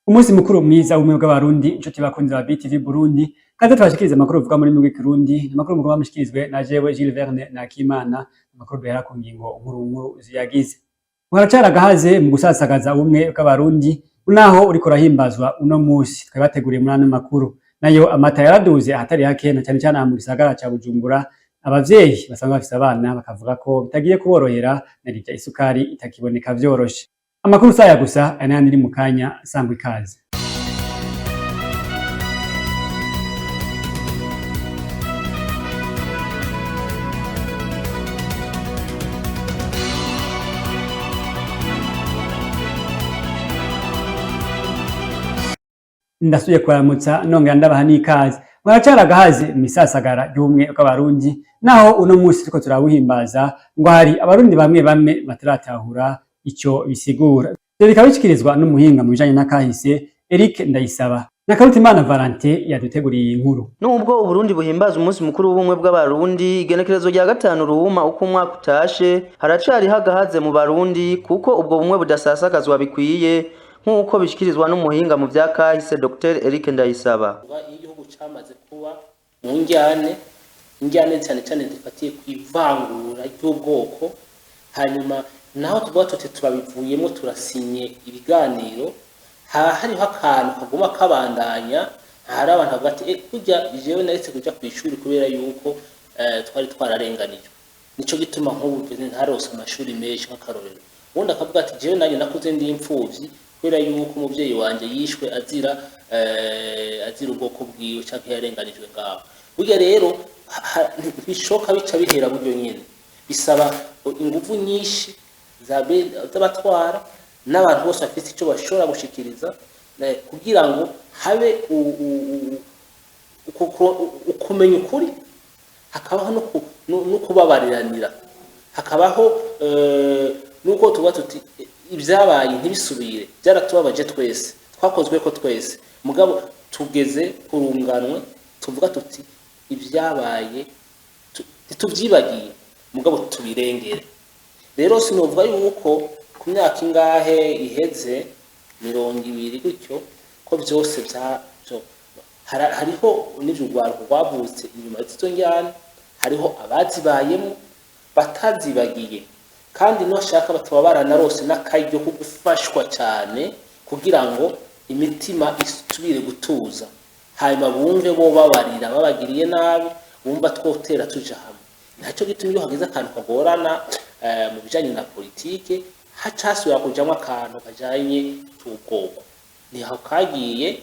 Umunsi mukuru mwiza w'ubumwe bw'Abarundi, inshuti bakunzi ba BTV Burundi, kaze tubashikirize amakuru uvuga muri rw'ikirundi, amakuru mugomba mushikirizwe na jewe Jules Verne Nakimana, amakuru duhera ku ngingo nkuru nkuru ziyagize. Haracari agahaze mu gusasagaza ubumwe bw'Abarundi, naho uriko urahimbazwa uno musi, twabateguriye muri ano makuru. Nayo amata yaraduze ahatari hake na cane cane aha mu gisagara ca Bujumbura, abavyeyi basanzwe bafise abana bakavuga ko bitagiye kuborohera na rirya isukari itakiboneka vyoroshe. Amakuru saya gusa, aya n'ayandi ni mu kanya, sangwa ikaze. Ndasubiye kubaramutsa nongera ndabaha n'ikaze. Muracari agahaze mw'isasagara ry'ubumwe bw'Abarundi, naho uno musi turiko turawuhimbaza, ngo hari abarundi bamwe bamwe bataratahura ico bisigura. Ivyo bikaba bishikirizwa n'umuhinga mu bijanye n'akahise Eric Ndayisaba. Na Karutimana Valentin yaduteguriye iyi nkuru. Nubwo Uburundi buhimbaza umunsi mukuru w'ubumwe bw'Abarundi igenekerezo rya 5 Ruhuma uko umwaka utashe, haracariho agahaze mu Barundi kuko ubwo bumwe budasasakazwa bikwiye, nk'uko bishikirizwa n'umuhinga mu vya kahise Dr Eric Ndayisaba. Kuba iyo igihugu camaze kuba mu njyane, injyane cyane cyane zifatiye ku ivangura ry'ubwoko, hanyuma naho tuvuga tuti turabivuyemo, turasinye ibiganiro, haba hariho akantu kaguma kabandanya. Hari abantu bavuga ati burya jewe naretse kuja kw'ishuri kubera yuko twari twararenganijwe, nico gituma nk'ubu ntarose amashuri menshi, nk'akarorero. Ubundi akavuga ati jewe nanjye nakuze ndi imfuvyi kubera yuko umuvyeyi wanje yishwe azira ubwoko bwiwe canke yarenganijwe ngaho. Burya rero ntibishoka bica bihera buryo nyene, bisaba inguvu nyinshi z'abatwara n'abantu bose bafite ico bashobora gushikiriza kugira ngo habe ukumenya ukuri, hakabaho no kubabariranira, hakabaho nuko tuba tuti ibyabaye ntibisubire, byaratubabaje twese, twakozwe ko twese, mugabo tugeze kurunganwe tuvuga tuti ibyabaye ntitubyibagiye, mugabo tubirengere. Rero sinovuga yuko ku myaka ingahe iheze, 20 gutyo, ko byose byo hariho n'ivyo urwaruko rwavutse inyuma y'izo njyana, hariho abazibayemo batazibagiye, kandi nashaka bataba baranarose n'akaryo ko gufashwa cyane kugira ngo imitima isubire gutuza, hanyuma bumve bo babarira babagiriye nabi, bumva twotera tuja hamwe. Nacyo gituma iyo hageze akantu kagorana mu bijanye na politike, hacasubira kujamwo akantu kajanye t'ubwoko, niho kagiye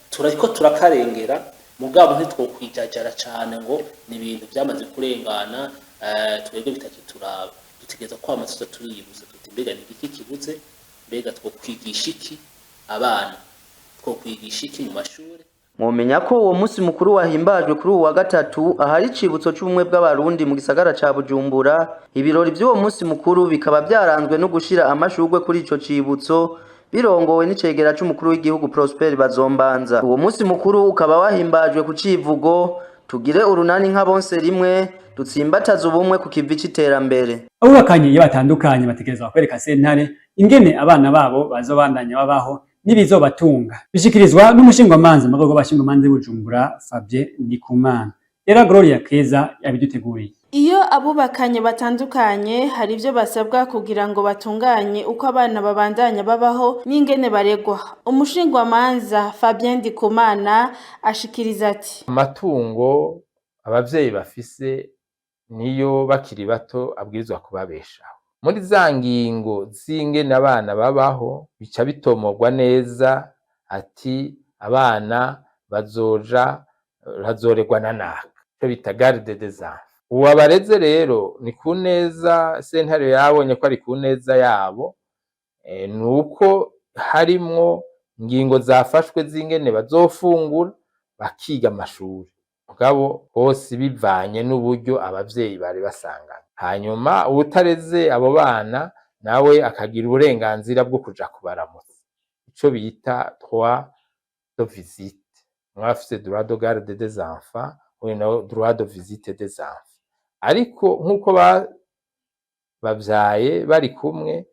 turariko turakarengera, mugabo ntitwokwijajara cane ngo ni ibintu byamaze kurengana, twebwe bitakituraba. Dutegereza kwama tuza turiyibuza tuti mbega ni igiki kibuze, mbega twokwigisha iki abana, twokwigisha iki mu mashuri. Mwomenya ko uwo munsi mukuru wahimbajwe kuri uwu wa gatatu ahari icibutso c'ubumwe bw'Abarundi mu gisagara ca Bujumbura. Ibirori vy'uwo munsi mukuru bikaba vyaranzwe no gushira amashurwe kuri ico cibutso, birongowe n'icegera c'umukuru w'igihugu Prosper Bazombanza. Uwo munsi mukuru ukaba wahimbajwe ku civugo tugire urunani nka bonse rimwe, dutsimbataze ubumwe ku kivi c'iterambere. Abubakanye iyo batandukanye bategerezwa kwereka sentare ingene abana babo bazobandanya babaho n'ibizobatunga. Bishikirizwa n'umushingwamanza mu rwego rw'abashingwamanza b'i Bujumbura, Fabien Ndikumana. Era Gloria Keza yabiduteguriye. Iyo abubakanye batandukanye, hari ivyo basabwa kugira ngo batunganye uko abana babandanya babaho n'ingene baregwa. Umushingwamanza Fabien Ndikumana ashikiriza ati: Amatungo abavyeyi bafise niyo bakiri bato abwirizwa kubabeshaho. Muri za ngingo z'ingene abana babaho, bica bitomorwa neza ati abana bazoja bazorerwa na naka, ico bita garde des enfants. Uwo abareze rero ni ku neza, sentare yabonye ko ari ku neza yabo, nuko harimwo ingingo zafashwe z'ingene bazofungura, bakiga amashuri, mugabo bose bivanye n'uburyo abavyeyi bari basanganywe. Hanyuma uwutareze abo bana nawe akagira uburenganzira bwo kuja kubaramutsa, ico bita droit de visite. Umwe afise droit de garde des enfants, uwundi nawe droit de visite des enfants. Ariko nk'uko bavyaye bari kumwe,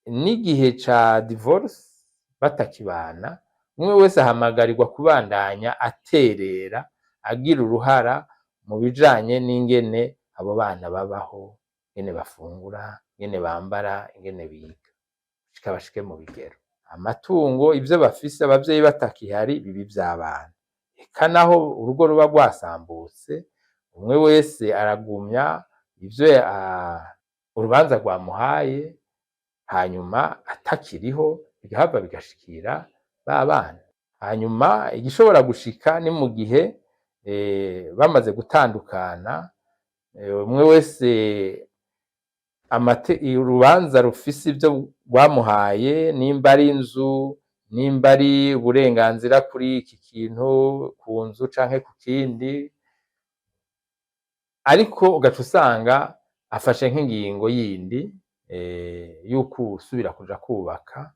n'igihe ca divorce. batakibana, umwe wese ahamagarirwa kubandanya aterera, agira uruhara mu bijanye n'ingene abo bana babaho, ingene bafungura, ingene bambara, ingene biga, gushika bashike mu bigero. Amatungo, ivyo bafise abavyeyi batakihari, biba ivy'abana. Eka naho urugo ruba rwasambutse, umwe wese aragumya ivyo urubanza rwamuhaye, hanyuma atakiriho bigahava bigashikira ba bana. Hanyuma igishobora gushika ni mu gihe bamaze gutandukana, umwe wese urubanza rufise ivyo rwamuhaye, nimba ari inzu, nimba ari uburenganzira kuri iki kintu, ku nzu canke ku kindi, ariko ugaca usanga afashe nk'ingingo yindi yuko usubira kuja kubaka,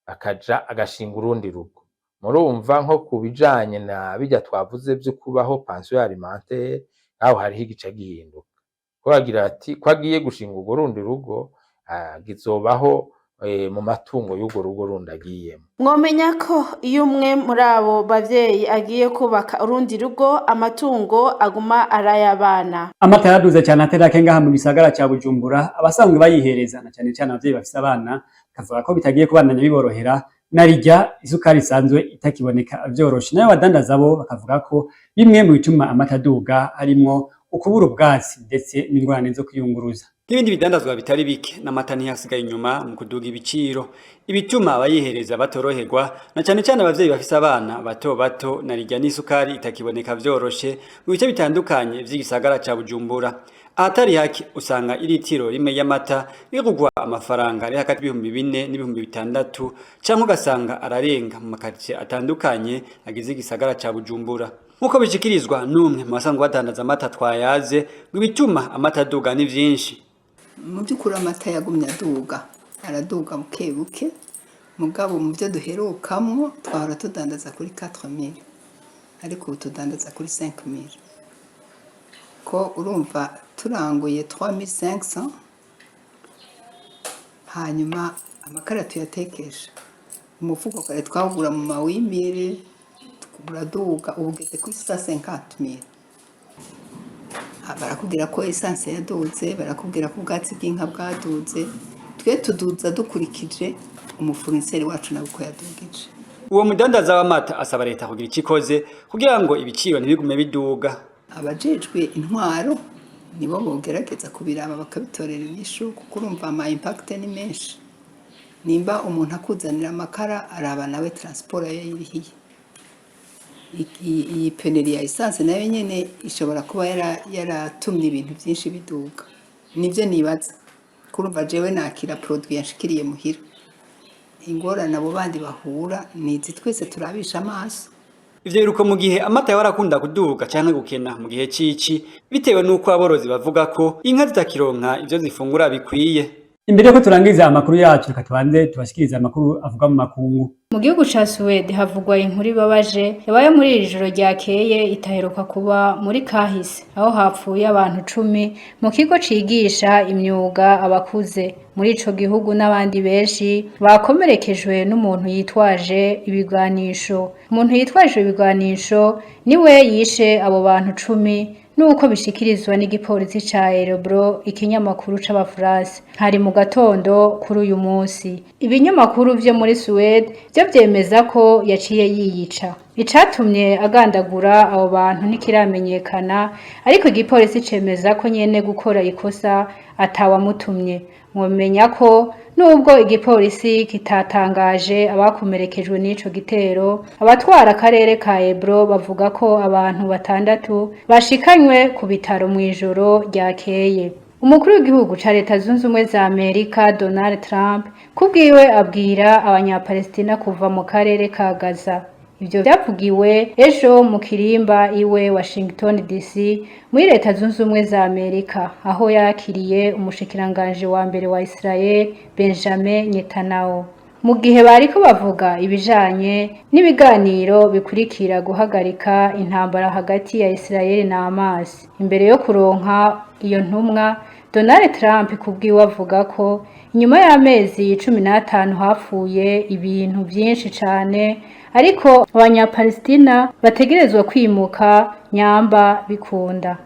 akaja agashinga urundi rugo. Murumva nko ku bijanye na birya twavuze vyo kubaho pension alimentaire, aho hariho igice gihinduka, ko bagira ati ko agiye gushinga urwo rundi rugo, kizobaho mu matungo y'urwo rugo rundi agiyemo. Mwomenya ko iyo umwe muri abo bavyeyi agiye kubaka urundi rugo, amatungo aguma arayabana. Amata yaraduze cyane atari ake ngaha mu gisagara ca Bujumbura. Abasanzwe bayihereza na cyane cyane abavyeyi bafise abana bakavuga ko bitagiye kubandanya biborohera, narirya isukari isanzwe itakiboneka vyoroshe. Nayo abadandaza bo bakavuga ko bimwe mu bituma amata aduga harimwo ukubura ubwatsi ndetse n'ingorane zo kwiyunguruza n'ibindi bidandazwa bitari bike. N'amata ntiyasigaye inyuma mu kuduga ibiciro, ibituma abayihereza batoroherwa, na cyane cyane abavyeyi bafise abana bato bato, narirya n'isukari itakiboneka vyoroshe mu bice bitandukanye vy'igisagara ca Bujumbura. Ahatari hake usanga iritiro rimwe y'amata rigurwa amafaranga ari hagati y'4,000 n'6,000, canke ugasanga ararenga mu makaritsiye atandukanye agize igisagara ca Bujumbura. Nk'uko bishikirizwa n'umwe mu basanzwe badandaza amata twayaze, ngo ibituma amata aduga ni vyinshi. Mu by'ukuri amata yagumye aduga, araduga buke buke, mugabo mu byo duherukamwo twahora tudandaza kuri 4000, ariko ubu tudandaza kuri 5000. Ko urumva turanguye 3500, hanyuma amakara tuyatekesha umufuko kare twawugura mu ma 8000, uraduga, ubu ugeze kuri 150000. Barakubwira ko essence yaduze, barakubwira ko ubwatsi bw'inka bwaduze. Twe tuduza dukurikije umu fournisseur wacu nawe uko yadugije. Uwo mudandaza w'amata asaba leta kugira icyo ikoze kugira ngo ibiciro ntibigume biduga. Abajejwe intwaro nibo bogerageza kubiraba bakabitorera inyishu, kuko urumva ama impact ni menshi. Nimba umuntu akuzanira amakara, araba nawe transport yo yirihiye. Iyi pénurie ya essence nayo nyene ishobora kuba yaratumye ibintu byinshi biduga, nivyo nibaza. Kurumva jewe nakira produit yanshikiriye muhira, ingorane abo bandi bahura ni izi twese turabisha amaso. Ivyo biruko mu gihe amata yahora akunda kuduga canke gukena mu gihe c'ici, bitewe n'uko aborozi bavuga ko inka zitakironka ivyo zifungura bikwiye. Imbere yuko turangiza amakuru yacu, reka tubanze tubashikirize amakuru avuga mu makungu. Mu gihugu ca Suwede havugwa inkuru ibabaje yabaye muri iri joro ryakeye, itaheruka kuba muri kahise, aho hapfuye abantu 10 mu kigo cigisha imyuga abakuze muri ico gihugu, n'abandi benshi bakomerekejwe n'umuntu yitwaje ibigwanisho. Umuntu yitwaje ibigwanisho niwe yishe abo bantu 10, nuko bishikirizwa n'igipolisi ca Örebro, ikinyamakuru c'Abafaransa. Hari mu gatondo kuri uyu munsi. Ibinyamakuru vyo muri Suwede vyo vyemeza ko yaciye yiyica. Icatumye agandagura abo bantu ntikiramenyekana, ariko igipolisi cemeza ko nyene gukora ikosa atawamutumye. Mwomenya ko nubwo igipolisi kitatangaje abakomerekejwe n'ico gitero, abatwara akarere ka Örebro bavuga ko abantu batandatu bashikanywe ku bitaro mw'ijoro ryakeye. Umukuru w'igihugu ca Leta Zunze Ubumwe za Amerika Donald Trump kubwiwe abwira Abanyapalestina kuva mu karere ka Gaza. Ivyo vyavugiwe ejo mu kirimba iwe Washington DC muri Leta Zunze Ubumwe za Amerika, aho yakiriye umushikiranganji wa mbere wa Israel Benjamin Netanyahu, mu gihe bariko bavuga ibijanye n'ibiganiro bikurikira guhagarika intambara hagati ya Israel na Hamas. Imbere yo kuronka iyo ntumwa, Donald Trump kubwiwe avuga ko inyuma y'amezi 15 hapfuye ibintu vyinshi cane, ariko Abanyapalestina bategerezwa kwimuka nyamba bikunda.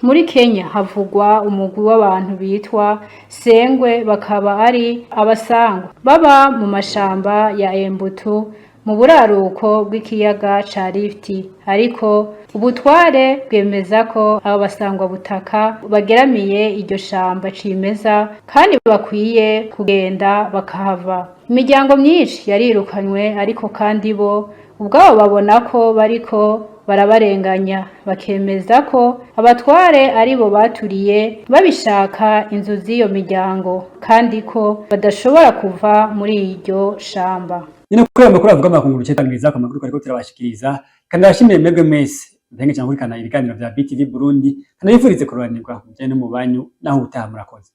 Muri Kenya havugwa umugwi w'abantu bitwa Sengwe, bakaba ari abasangwa baba mu mashamba ya Embutu mu buraruko bw'ikiyaga ca Rift, ariko ubutware bwemeza ko abo basangwa butaka bageramiye iryo shamba cimeza kandi bakwiye kugenda bakahava. Imiryango myinshi yarirukanywe, ariko kandi bo ubwabo babona ko bariko barabarenganya, bakemeza ko abatware aribo baturiye babishaka inzu z'iyo miryango kandi ko badashobora kuva muri iryo shamba. Nyine kuri ayo makuru avuga amakunguru cetangiriza ku makuru kariko turabashikiriza, kandi abashimiye mwebwe mwese mpenge cyangwa kurikana ibiganiro vya BTV Burundi, kandi bifurize kuroranirwa mu bijanye no mu banyu naho ubutaha. Murakoze.